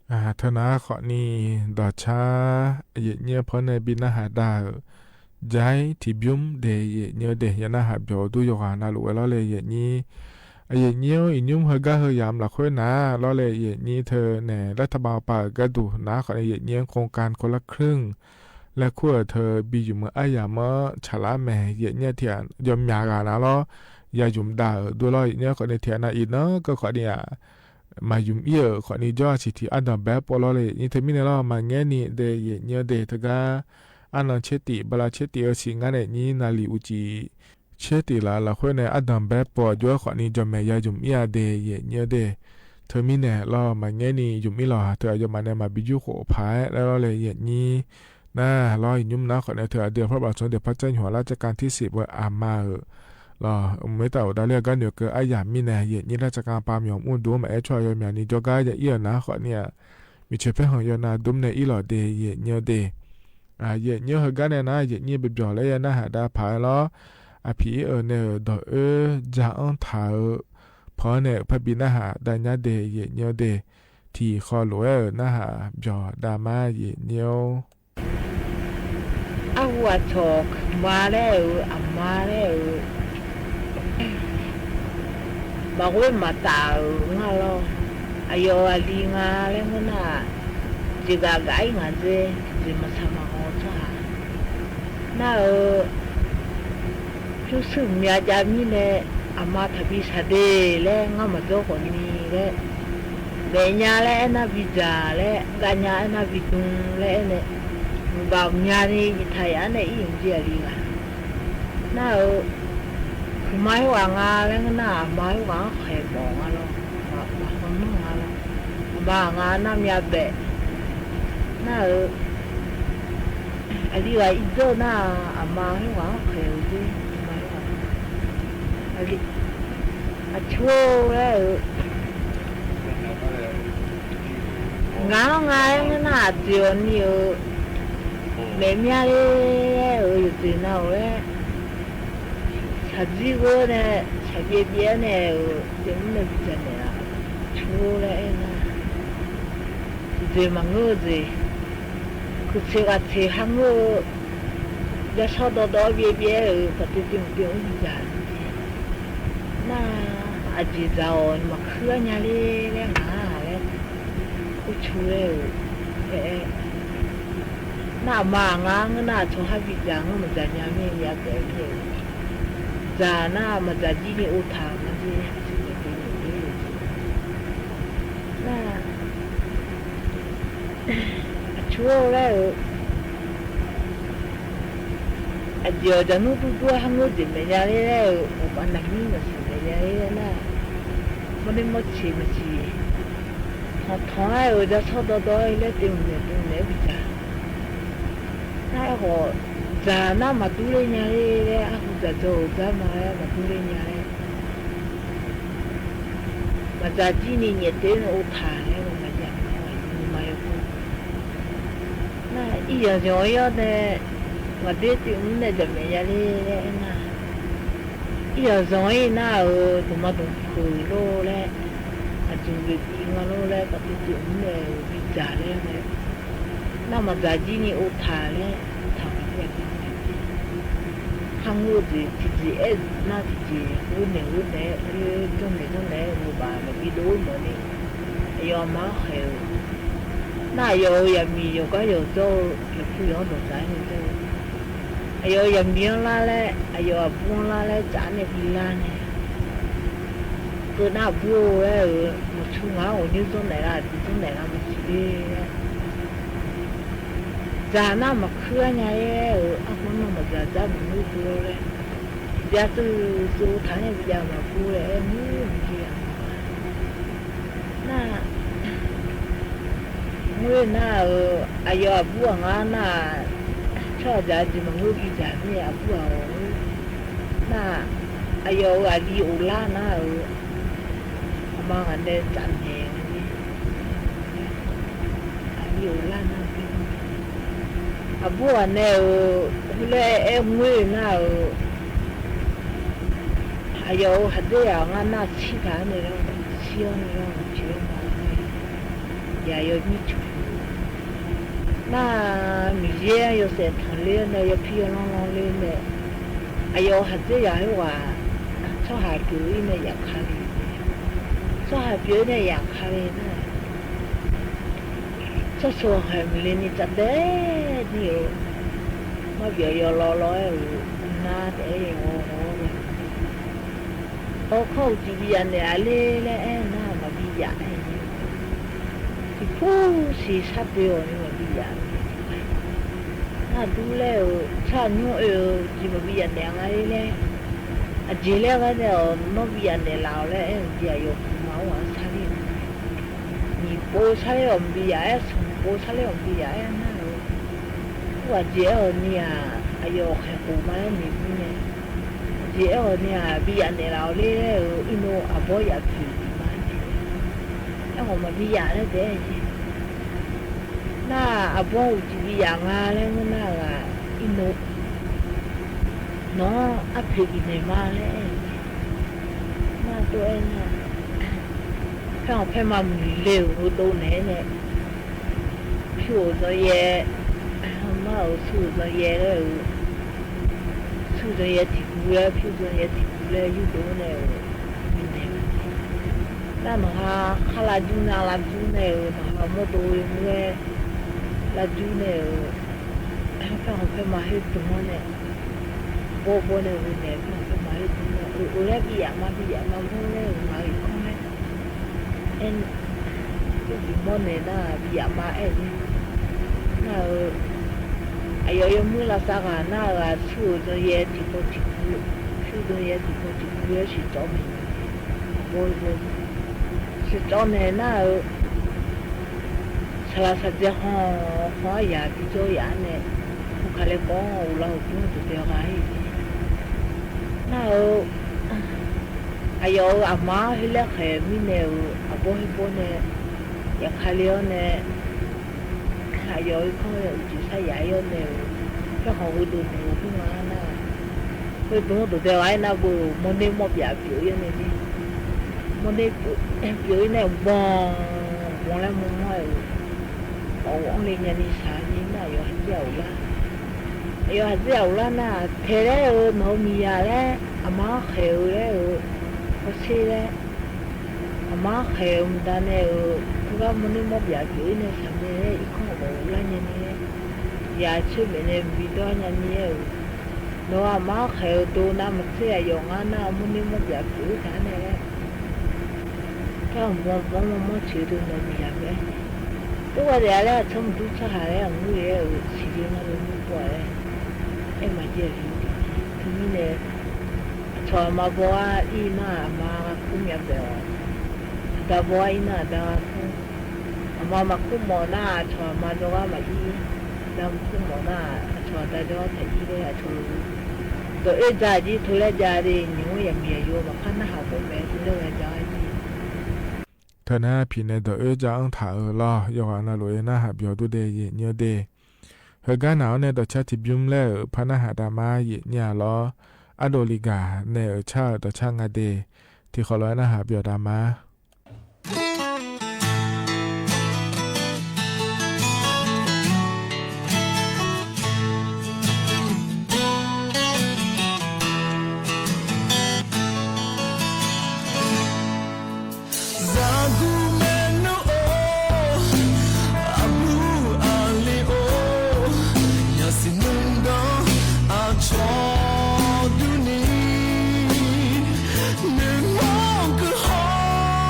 Teunar khawfni dawqcar yaeqnyir-anr paw nae bi narhaq dav-euq Jaqaer tiqbymr de yaeqnyir-eu de, ya narhaq byawq dur yawqghaq navluf-aer lawr le yaeqnyir. Yaeqnyir-anr iqnymr heugar heu yamq lafkhoer nar lawr le yaeqnyir teu naeq รัฐบาล pav-euq gharduq nar khawfni yaeqnyir-anr โครงการคนละครึ่ง laer kur-euq teu bi ymq-eu aryamq-anr tsaqlar mae yaeqnyir tiq ghaq jawr myaq ghaq nar lawr ya ymq dav-euq dur lawr yaeqnyir khawfni tiq ghaq nav iqnan keuv khawfni-aq maqymq ir-euq khawfni jawr-a siq tiq ardanq bae pov lawr le yaeqnyir teumirnae lawr maqngaer ni de yaeqnyir-eu de teugar arnan caer tif bala caer tif-eu siq ngar naeq nyir navliq uqcif caer tif laf lafkhoer nae ardanq bae pov-aq jov-aer khawfni jawrmaeq ya ymq ir-a de yaeqnyir-eu de. Teumirnae lawr maqngaer ni ymq ir lawq teu aqyawfmaf nae maqbi jur khof paq-aer laer lawr le yaeqnyir nar lawr iqnymr nar khawfni teu aqdui aqpar baftsov-anr de par car nymq-aq lar tsawrkar tirsiq beu aqma-euq lawr mqtav uqdav ler-eu gar noeqkeuv aryamq mirnae yaeqnyir lar tsawrkar pav myawq mr dur maqaer tsawrhaq yawmyaq ni jawrgar ya ir-euq nar khawfni-aq miqcoeq paerkhanq yawnav dmr nae ir lawq de yaeqnyir-eu de. Yaeqnyir heugar nae nar yaeqnyir baebyawq laer ya narhaq dav paq-aer lawr. Aqpiq ir-euq nae-euq dawq-oer ja-anr taq-eu paw-anr nae-euq parbi narhaq dav nyar de yaeqnyir-eu de. Tiq khawf lof-aer-euq narhaq byawq dav ma yaeqnyir-or. Arhu aqcawq kuqma laer-euq aqma laer-euq maqghoer maqtaf-euq nga lawr. Aqyawf-euq aqli nga laer ngeur nar-aq, jeqgaf gaf-ir ngaq dzer, jeq maqsaq maqghawq-eu tsawrhaq nar-euq pyurshuir mqmya jav mirnae, aqma taqbi shaqde laer ngar maqdzawr khawfni laer, maef nya laer aernar bidzaq laer, gavnya aernar bidm laer aernae, mqbaf mqmyani yiqtaq-aq nae ir-euq jeq aqli ghaq nar-euq, kuqma khoerghaq nga laer ngeur nar-aq, aqma khoerghaq-anr khaeq mawf nga lawr, maqkhanq mawr nga lawr, aqma aqnga nar myav baef nar-euq, aqli ghaq irdzeur nar-aq, aqma khoerghaq-anr khaeq-eu dzer, aqma khoerghaq aqcur-or laer-euq, ngaq-anr nga-aer ngeur nar-aq, aqdzeq awqni-euq maeq myav ler-aer-euq yawqjeq nav-euq laer, shaqdzir ghoer nae shaqbyaev byaev-aer nae-euq taef mr nae bidzaq naeq-aq, cur-or laer aer nar, tiqjeq maqngeur-eu jeq, kuqtseq ghaqtseq kharngeur-eu, jashawr dawrdawr byaev byaev-euq kaqtoeq toeq mq toeq mr bidzaq nar, aqjeq dzaq-awq maqkuir-ar nya ler laer ngaq-a laer, or cu laer-euq aer-aer, nar aqma aqnga ngeur nar-aq, tsawrhaq bidzaq ngeur maqdzaq nya mir-a taef mir-a, dzaq nar maqdzaq jir ni ov taq-euq ma jir, aqjeq maeq deuv naeq deuv-eu jeq nar, aqcur-or laer-euq, aqjeq-awq jaqnmr dur dur-aer kharngeur jeq maeq nya ler laer-euq, maqpav naqnyir maqsiq maeq nya ler laer nar, mawrner mawrceq maqsiq, tanqtanq-aer-euq jashawr dawrdawr-aer laer taef mq naeq taef mq naeq-aer bidzaq nar, aerkhawf dzaq nar maqdur ler nya ler laer, arhu dzaq dzaw-euq gar ma laer maqdur ler nya laer, maqdzaq jir ni nyaef taef-aer nae ov taq laer maqya aqyuif nuima yawkawr nar, iryaq zanq-aer yawr nae ngaqder taef mr nae jaqmaeq ya ler laer aernar, iryaq zanq-ir nar-euq dmqma dmqpeuq lor laer, aqjeq geuf tiv nga lor laer kaqtoeq toeq mr nae-euq bidzaq laer nae, nar maqdzaq jir ni ov taq laer ov taq maqya bi kharngeur-eu jeq tiqjeq aer nar tiqjeq ghoer naeq ghoer naeq-aer oer janrnaeq janrnaeq-aer ghofbaf maqbi dov-aer mawf ni, aqyawf aqma-anr khaeq-eu nar, aqyawf-euq yaqmiq yawqgar yawqjawr-eu yawqpu yawq-anr dawqdzaq-aer nae jawr-eu, aqyawf-euq yaqmiq-anr lar laer aqyawf aqbur-anr lar laer tsaf-aer nae bi lar nae, keuv nar aqbur-or laer-euq maqcu ngaq-anr ghawqnyoer zanrnaeq lar aqdui zanrnaeq lar maqsiq ler-aer, dzaq nar maqkuir-ar nya-aer-euq arhu-anr nar maqdzaq dzar maqngeur dur-awr laer, tiqbyav tsuif tsuif taq-aer nae bijav maqbur laer-aer nymr-eu jeq-aq nar, ngoer nar-euq aqyawf aqbur aqngar nar-aq, tsawrhaqzaq jeq maqngeur bidzaq mir aqbur ghaq-awq nar-aq, aqyawf-euq aqli ghoflar nar-euq aqma ghaq nae tsafnaeq-eu aqli ghoflar nar-eu aqbur ghaq nae-euq heulof-aer aer ngoer nar-euq aqyawf-euq khaqdzerzaq ngar nar-aq, tsir taq-aer nae lar, tsir-awr nae lar, pyeuf-aer ma-eu yaq yawnyir coq. Nar, Miqyaer yawshaef tanqler-awr nae yawpir yawlanr lanrler nae, aqyawf-euq khaqdzerzaq khoerghaq tsawrhaq pyeuf-ir nae yaf ka le. Tsawrhaq pyeuf-ir nae yaf ka le nar, tsawrhaq khaeq maqle ni tsavdaer ni-eu marbyawf yawlawv lawr-aer-euq nar taef-aer yawghawv ghawv-awr nae, awq, kawr uqcif bi yaf naeq-a ler laer aer nar, maqbi yaf aer-eu. Tiqpur siq shardoe-awq ni maqbi yaf. Nar aqdur laer-euq tsawrhaq nymr oe-eu jeq maqbi yaf naeq-a nga ler laer, aqjeq laer ghae nae-awq, nawr bi yaf naeqlaf-awq laer aer-eu jeq aqyawf guiqma-anr ghaq sharler-eu. Nyiq pov sharler-awq maqbi yaf-aer, smq pov sharler-awq maqbi yaf-aer nar-eu, ur aqjeq aer-awq ni-aq, aqyawf khaeq khof ma laer noeq-ir nae, aqjeq aer-awq ni-aq, bi yaf naeqlaf-awq ler laer-euq irnov aqbawr yaf poeq bif ma jeq. Aerkhawf maqbi yaf laer taef-aer jeq. Nar, aqbawr uqcif bi yaf nga laer ngeur nar-eu ghaq irnov, nawq-anr arpoeq bifnaeq ma laer aer-eu jeq. Nar tov-aer nar, paerkhanq paerma muiqle-euq heudov naeq-aer nae, pyur-euq zanyaer, mar-euq sur-euq zanyaer laer-euq, sur zanyaer tiq gu laer, pyur zanyaer tiq gu laer yurdov nae-euq bifnaeq-eu jeq. Nar nawqha khar lavjur nav lavjur nae-euq, nawqha mawrdo-eu laer lavjur nae-euq, paerkhanq paerma khoerdmq-anr nae, bawrbawr nae gheu naeq-eu paerkhanq paerma khoerdmq-anr nae, oe, oe laer bi yaf ma, bi yaf ma mawr laer-euq ngaq-euq kanr laer aer-eu, yawbiq mawr naeq nar bi yaf ma aer-eu nar-eu, aqyawf yawmuir lavsav ghaq nar-eu ghaq sur-euq zanyaer tiqpaw tiq gu, sur zanyaer tiqpaw tiq gu laer siqcawv naeq-eu jeq. Aqbawr-eu bawr siqcawv naeq nar-eu, saqlaq saqdzae khanq khanq-aer yaq bijawr yaf-anr nae, hawkaq laer kawv-anr uvlanr-euq bymr dawqdae gha-ir-eu jeq. Nar-eu, aqyawf-euq aqma-anr khoerlaer khaeq mirnae-euq aqbawr khoerbawr nae yaf ka le-awr nae, aqyawf irkanr nae uqcif sar yaf-ir-awr nae-euq, paerkhanq heudov dmq-eu khoernga nar, heudov-anr dawqdae gha-aer nar beu-euq mawrner mawr byaf pyeuf-ir-awr nae, mawrner pyeuf-ir nae banq banq laer mawrmawr-aer-euq, awq-eu anr le nyani shaq-eu jeq nar, aqyawf haqdzer-aq uvlar, aqyawf haqdzer-aq uvlar nar, taeq laer-euq nawq-eu miqyaq laer aqma-anr khaeq-eu laer-euq, hawsher laer, aqma-anr khaeq-eu mqtav nae-euq, teugar mawrner mawr byaf pyeuf-ir nae shaq mae laer irkanr ghawf uvlar nyani laer, yaq coer maeqnaeq mqbi dawr nyani laer-euq, nawq-eu aqma-anr khaeq-eu dov nar maqtser aqyawf ngar nar mawrner mawr byaf pyeuf-ir taq-aer nae laer, kar-euq banq banq mawrmawr coeq deuq nawq-eu miqyaq mae. Teugar daef-a laer aqcawq maqdur tsawrhaq laer aqmur-eu aer-euq siqle ngar le mur pov-a laer aer maqjav-eu jeq. Teumirnae aqcawq aqma bawgar-ir nar aqma ghaq kur myav baef-awq. Aqda bawgar-ir nar aqda ghaq kur. Aqma maqkur mawf nar aqcawq aqma jawrgar maqir. Aqda maqkur mawf nar aqcawq aqda jawrgar taqir laer aqcawq dawq oer ja-eu jir teu laer jav de. Nymq-mr yaqmiq yaqyo maqpar narhaq khawf mae teu laer ghae ja-ar jir. Teu nar piqnae dawq oer ja-anr taq-euq lawr yawqghaq navluf-aer narhaq byawq dur de. Yaeq nyir-eu de, heugar naq-awr nae dawqcar tiqbymr laer-euq par narhaq dav ma. Yaeq nyir-a lawr, ardov li gaq nae-euq car-euq dawqcar nga de. Tiqkhawf lof-aer narhaq byawq dav ma. Zaqguq maernmr-or, aqbur aqli-or, yasiq nymrdanr aqcawq durni, noeqmawr keuv haw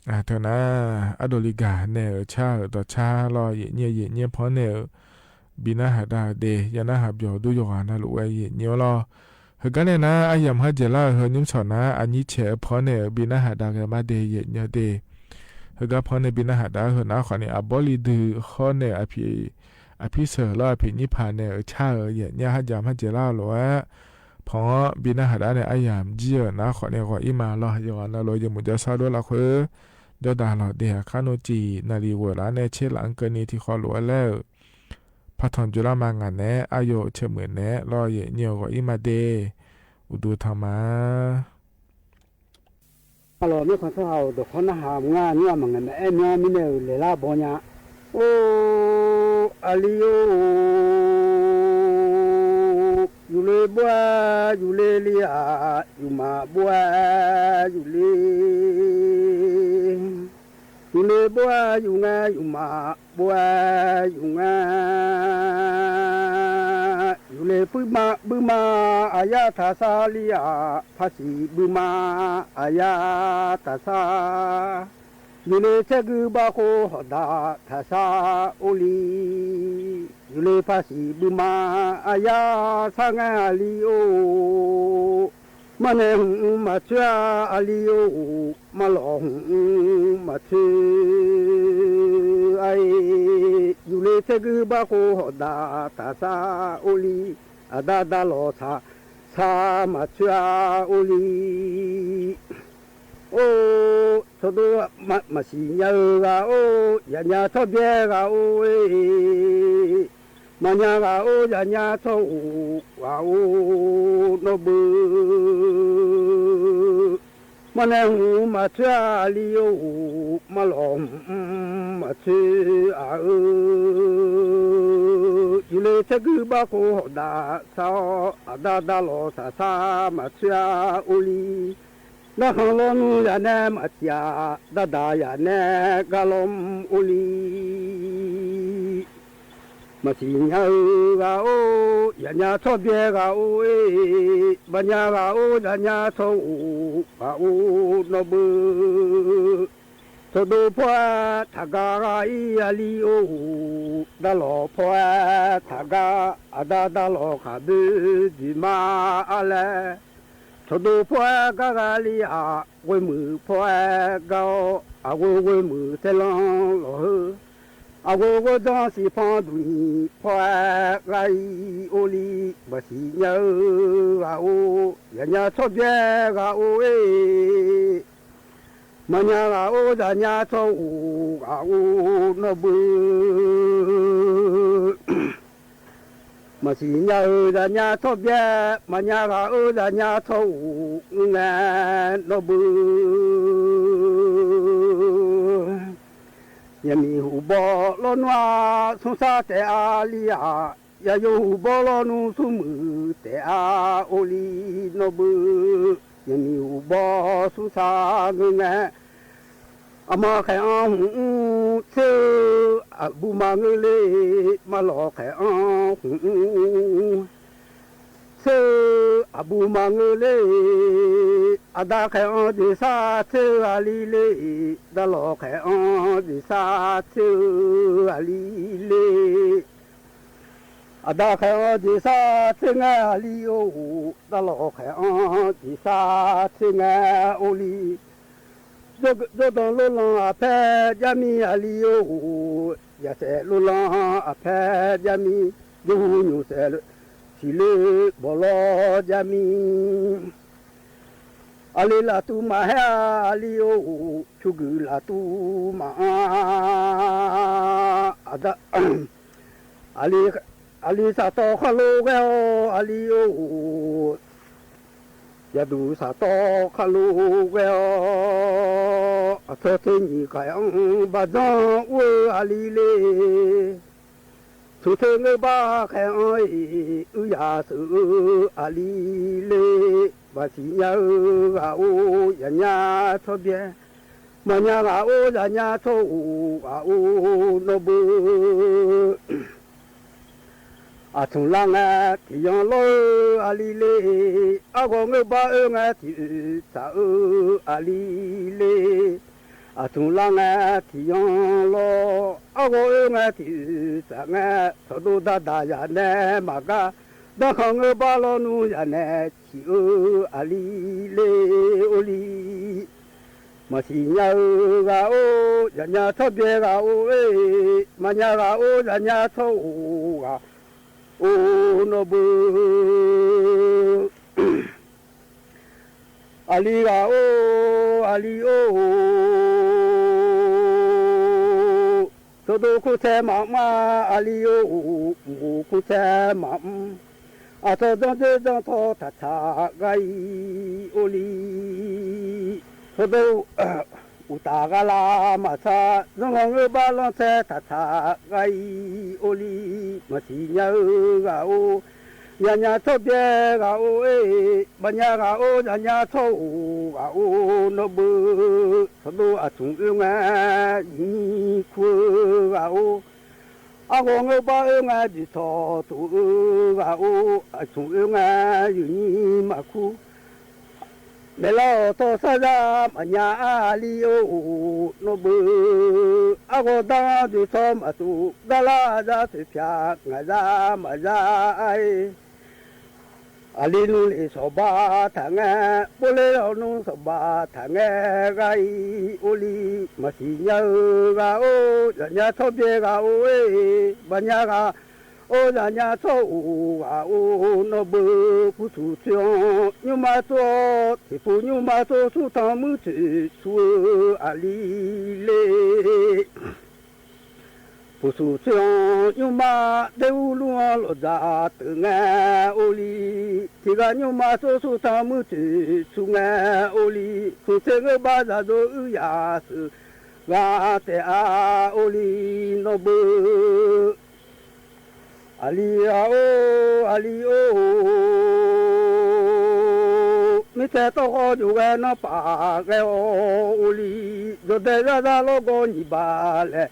Teunar, ardov li gaq nae-euq car-euq dawqcar lawr, yaeqnyir-eu yaeqnyir panr nae-euq bi narhaq dav-eu de, ya narhaq byawq dur yawqghaq navluf-aer yaeqnyir-awr lawr. Heugar nae nar, aryamq kharjaeq lar-euq heu nymrshawq nar, aqnyir caeq-eu panr nae-euq bi narhaq dav ghae mar de, yaeqnyir de. Heugar panr nae bi narhaq dav-eu heu nar khawfni, aqbawr li dui hawr nae-euq aqpiq, aqpir sheuq lawr, aqpiq nyir paq nae-euq car-euq yaeqnyir kharjaeq kharjaeq lar-eu lof-aer, panq-anr bi narhaq dav nae aryamq jir-euq nar khawfni ghawq-ir ma lawr. Yawqghaq navluf-eu yawmuiq jawrshar dov lafkhoer, jawrdaq lawq de. Aqkar nmr ciq naqliq ghoeq laf nae tser laf-anr keuvni tiqkhawv lof-aer laer-euq, partanq dzoerlar ma ngaq naeq-aer, aqyawf-euq caermuiq naeq-aer lawr, yaeqnyir-eu ghawq-ir ma de. Uqduq tanq ma. Arlawq, mirkhanq tsawrhaq-awq, dawqkawq narhaq mr ngar, nymr-aq maqngaeq maqaer myanr mirnae-euq laeqlar baw nya. Or, aqli-or, yufle bov-aer yufle li-aq, yufmaf bov-aer yufle. Yufle bov-aer yufngae, yufmaf bov-aer yufngae. Yufle puirma buima, aqyar taqsar li-aq, paqsiq buima, aqyar taqsar. Yufle tsaergui bavkhov hawqdaq taqsar or li. Yufle paqsiq buima, aqyar sar ngae aqli-or. Marnae hmq-mr maqtsoer-a aqli-or, marlawq hmq-mr maqtsoer-a-e. Yufle tsaergui bavkhov hawqdaq taqsar or li. Aqda dalawq saqsar maqtsoer-a or li. Or, tsawrdo maqsiq nya-eu ghaq-or, yaqnya tsawrbyaer ghaq-or-e. Maqnya ghaq-or, yaqnya tsawr-or ghaq-or, nawr beu. Marnae hmq-mr maqtsoer-a aqli-or, marlawq hmq-mr maqtsoer-a-eu. Yufle tsaergui bavkhov hawqdaq sar-awr, aqda dalawq saqsar maqtsoer-a or li. Narkhan lawnmr yaq nae maqtiq-aq, dardaq yaq nae gar lawmr or li. Maqsiq nya-eu ghaq-or, yaqnya tsawrbyaer ghaq-or-e. Maqnya ghaq-or, yaqnya tsawr-or ghaq-or, nawr beu. Tsawrdo paw-aer taqgar ghaq-ir aqli-or, dalawq paw-aer taqgar, aqda dalawq khaqboe dzoeqma-ar laer. Tsawrdo paw-aer gar ghaq li-aq, ghoemuiq paw-aer gar-awr, aqghoe ghoemuiq saerlanr lawq heu. Aqghoe ghoerdanr siqpanq duqnyiq paw-aer ghaq-ir or li. Maqsiq nya-eu ghaq-or, yaqnya tsawrbyaer ghaq-or-e. Maqnya ghaq-or, zaqnya tsawr-or ghaq-or, nawr beu. Maqsiq nya-eu zaqnya tsawrbyaer, maqnya ghaq-eu zaqnya tsawr-or ngeur ngae, nawr beu. Yaqmiq huqbaw lawnmr-aq, smrsar taef-a li-aq, yaqyo huqbaw lawnmr smrmuiq taef-a or li, nawr beu. Yaqmiq huqbaw smrsar ngeur ngae, aqma khaeq-anr hmq-mr tser-eu, aqbur maqngeur le. Marlawq khaeq-anr hmq-mr tser-eu, aqbur maqngeur le. Aqda khaeq-anr jeqsar tser-eu aqli le. Dalawq khaeq-anr jeqsar tser-eu aqli le. Aqda khaeq-anr jeqsar tser ngae aqli-or, dalawq khaeq-anr jeqsar tser ngae or li. Jawrdanq lorlanq aqpaer jar mir aqli-or, yaqsaef lorlanq aqpaer jar mir. Jawrhu nymq saef siqle bawq lawr jar mir. Aqli laftuv maqhaer-a aqli-or, pyurguiq laftuv maqanr. Aqda aqli saqtawv khar lof ghae-awr aqli-or, yaqduq saqtawv khar lof ghae-awr, aqcawq tser nyiq khaeq-anr baqdzanr ur-eu aqli le. Tmqte ngeur bar khaeq-anr-iq uiryaq sheuq-eu aqli le. Maqsiq nya-eu ghaq-or, zaqnya tsawrbyaer, maqnya ghaq-or, zaqnya tsawr-or ghaq-or, nawr beu. Aqtmq lar ngae tiq yanr lawr-eu aqli le. Arghawq ngeur bar oer ngae tiq oeq tsaq-eu aqli le. Aqtmq lar ngae tiq yanr lawr, arghawr oer ngae tiq tsaq ngae, tsawqdov dardaq zaq nae maqgar, danrkhanq ngeur bar lawnmr zaq nae ciq-eu aqli le or li. Maqsiq nya-eu ghaq-or, zaqnya tsawrbyae ghaq-or-e, maqnya ghaq-or, zaqnya tsawr-or ghaq-or, nawr beu. Aqli ghaq-or, aqli-or, tsawqdov kurtsaer maqmr-a, aqli-or, mqbof kurtsaer maqmr. Aqcawq janrdzer janrtawv taqtsaq ghaq-ir or li. Tsawqdov uqtaf ghaq lar maqsar, zanrghanq ngeur bar lanrtsaer taqtsaq ghaq-ir or li. Maqsiq nya-eu ghaq-or, zaqnya tsawrbyae ghaq-or-e, maqnya ghaq-or, zaqnya tsawr-or ghaq-or, nawr beu. Tsawqdov aqcmq oer ngae, zifnyir kur-eu ghaq-or, arghawr ngeur bar oer ngae, dzoeqtawq tof-eu ghaq-or, aqcmq oer ngae, zifnyir maqkur. Maeqlar-awq tawv sar zar maqnya-a, aqli-or, nawr beu. Arghawr dar dzoeqtawq maqtof, gar lar zar toeqpyaq, ngaq zar maqzar-a-e. Aqli nmr lef sawqba taq ngae, bor ler lawnmr sawqba taq ngae, ghaq-ir or li. Maqsiq nya-eu ghaq-or, zaqnya tsawrbyae ghaq-or-e, maqnya ghaq-or, zaqnya tsawr-or ghaq-or, nawr beu. Pusuq tsoer-anr nymrma tsov-awr, tiqpuq nymrma tsov, smrtanq muir toeq sur-eu aqli le. Pusuq tsoer-anr nymrma, daer urlur-anr lawqdzaq teuq ngae or li. Tiqghaq nymrma tsov, smrtanq muir toeq sur ngae or li. Smq tser ngeur bar zaqdov uir yaq sheuq ghaq taef-a or li, nawr beu. Aqli ghaq-or, aqli-or, mirtsaev tawrkhawv jov ghae nanrpaf ghae-awr or li. Jawqdae zarzar lawrgawv nyiq baq laeq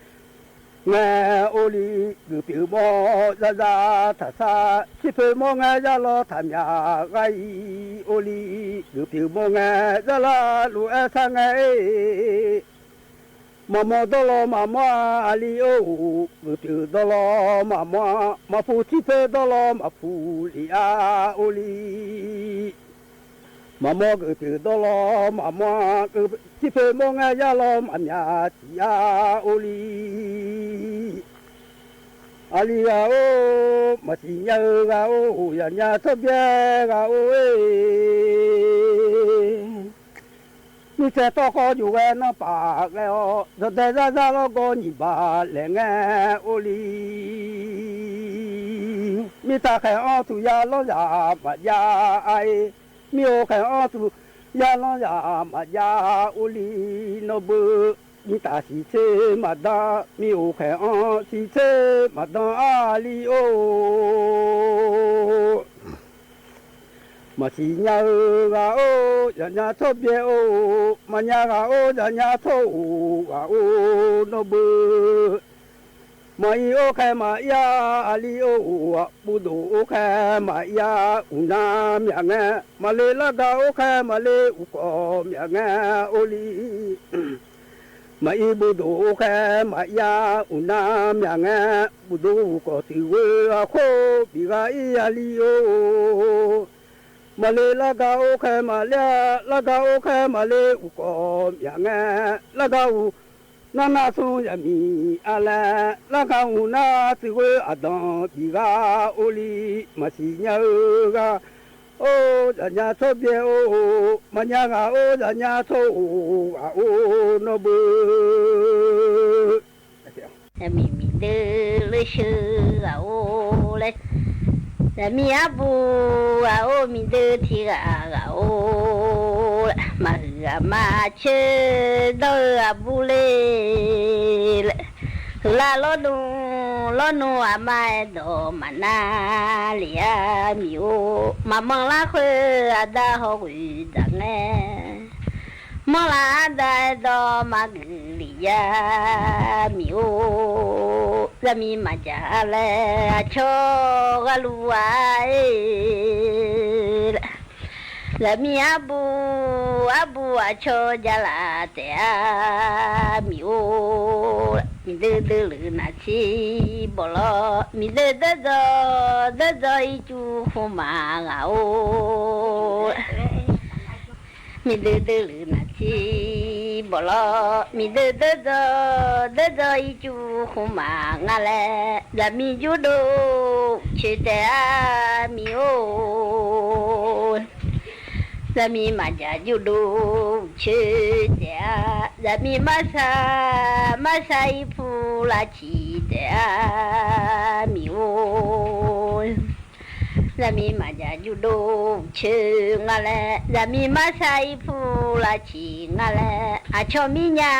ngae or li. Geuf pyeuf mawr zarzar taqsar, tsirpoeq mawr ngae zar lawr taqmyaq ghaq-ir or li. Geuf pyeuf mawr ngae zar lar lof-aer sar ngae-e. Maqmawr dawrlawr maqmawr-a, aqli-or, geuf pyeuf dawrlawr maqmawr-a, maqpuq tsirpoeq dawrlawr maqpuq lef-a or li. Maqmawr geuf pyeuf dawrlawr maqmawr-a, tsirpoeq mawr ngae zar lawr maqmyaq tiq-a or li. Aqli ghaq-or, maqsiq nya-eu ghaq-or, zaqnya tsawrbyae ghaq-or-e. Mirtsaev tawrkhawv jov ghae nanrpaf ghae-awr, jawqdae zarzar lawrgawv nyiq baq laeq ngae or li. Mirtaq khaeq-anr tuq ya lanr zaq maqjav-a. Mir-or khaeq-anr tuq ya lanr zaq maqjav or li, nawr beu. Mirtaq siqtser maqdan, mir-or khaeq-anr siqtser maqdan-a li-or. Maqsiq nya-eu ghaq-or, zaqnya tsawrbyae-or, maqnya ghaq-or, zaqnya tsawr-or ghaq-or, nawr beu. Maqir or khae maqir-a, aqli-or, buvdof or khae maqir-a, uqnav myaq ngae, maqle larga or khae maqle uqkawq myaq ngae or li. Maqir buvdof or khae maqir-a, uqnav myaq ngae, buvdof uqkawq tiq ghoe-aq khoer bif ghaq-ir-a li-or. Maqle larga or khae maqle-a, larga or khae maqle uqkawq myaq ngae, larga uq nar nar smr zaqmiq-a laer, larga uq nar tiq ghoe aqdanq bif ghaq or li. Maqsiq nya-eu ghaq-or, zaqnya tsawrbyae-or, maqnya ghaq-or, zaqnya tsawr-or ghaq-or, nawr beu. Miqmiq deuv leu sheu ghaq-or laer, zaqmiq arbuq ghaq-or, miqdeuv tiq ghaq ghaq-or laer, maqhuiq ghaq ma coer dawr-eu aqbur le laer, huiqlar lawrnu, lawrnu aqma-aer dawq maqnar lef-a miq-or, maqmanq lar khoer aqda hawghoeq dzaq ngae, manrlaf arda-aer dawq maqgeuf lef-a miq-or, zaqmiq maqjaq laer aqcawq gharluf-a-e laer, Zaqmiq arbuq arbuq aqcawq jala taef-a miq-or. Miqdeuq deuq luf naqtser bawq lawr, miqdeuq deuq dzawq deuq dzawq ircuf khmqmaq ghaq-or. Miqdeuq deuq luf naqtser bawq lawr, miqdeuq deuq dzawq deuq dzawq ircuf khmqmaq nga laer, zaqmiq jurdov coeq taef-a miq-or. Zaqmiq maqjaq jurdov coeq taef-a, zaqmiq marsaq marsaq irpuq lavciq taef-a miq-or. Zaqmiq maqjaq jurdov coeq nga laer, zaqmiq marsaq irpuq lavciq nga laer, aqcawq mirnya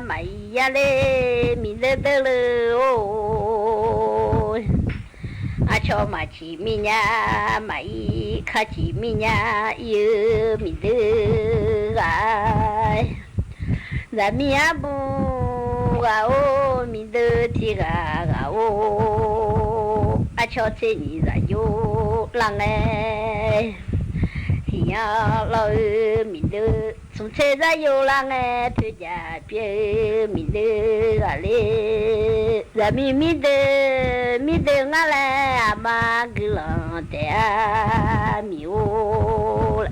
maqir yar ler miqdeuq deuq luf-or. Aqcawq maqciq mirnya maqir, kaqciq mirnya ir-eu miqdeuq ghaq. Zaqmiq arbuq ghaq-or, miqdeuq tiq ghaq ghaq-or. Aqcawq tser nyiq zaqyo lar ngae, tiqyan lawr-eu miqdeuq smq tser zaqyo lar ngae, poeqjaq pyeuf-eu miqdeuq ghaq ler. Zaqmiq miqdeuq miqdeuq ngar laer, aqma guiqlanq taef-a miq-or.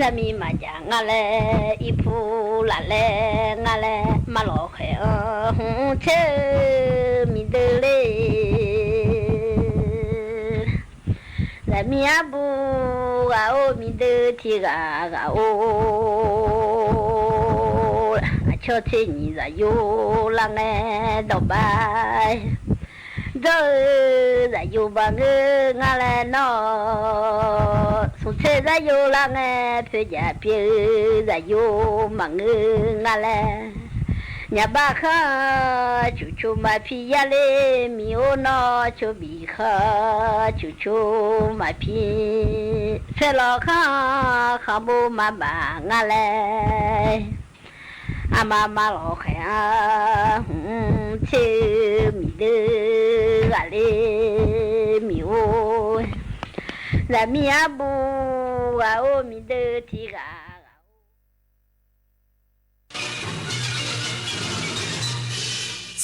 Zaqmiq maqjaq ngar laer, irpuq laf laer ngar laer, marlawq khaeq-anr hmq tser-eu miqdeuq ler. Zaqmiq arbuq ghaq-or, miqdeuq tiq ghaq ghaq-or. Aqcawq tser nyiq zaqyo lar ngae dawqbav dzawr-eu zaqyo baqngeur ngar laer nawr, smq tser zaqyo lar ngae poeqjaq pyeuf-eu zaqyo maqngeur ngar laer. Nyaqbav khanr-anr cufcu maqpi yar ler miq-or, nawr cawbif khanr cufcu maqpi. Saerlawq khanr-anr khanqbof maqbaf ngar laer. Aqma marlawq khaeq-anr hmq tser-eu miqdeuq ghaq ler miq-or. Zaqmiq arbuq ghaq-or, miqdeuq tiq ghaq ghaq-or.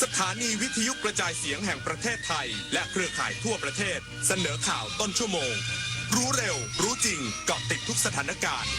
สถานีวิทยุกระจายเสียงแห่งประเทศไทย และเครือข่ายทั่วประเทศ เสนอข่าวต้นชั่วโมง รู้เร็ว รู้จริง เกาะติดทุกสถานการณ์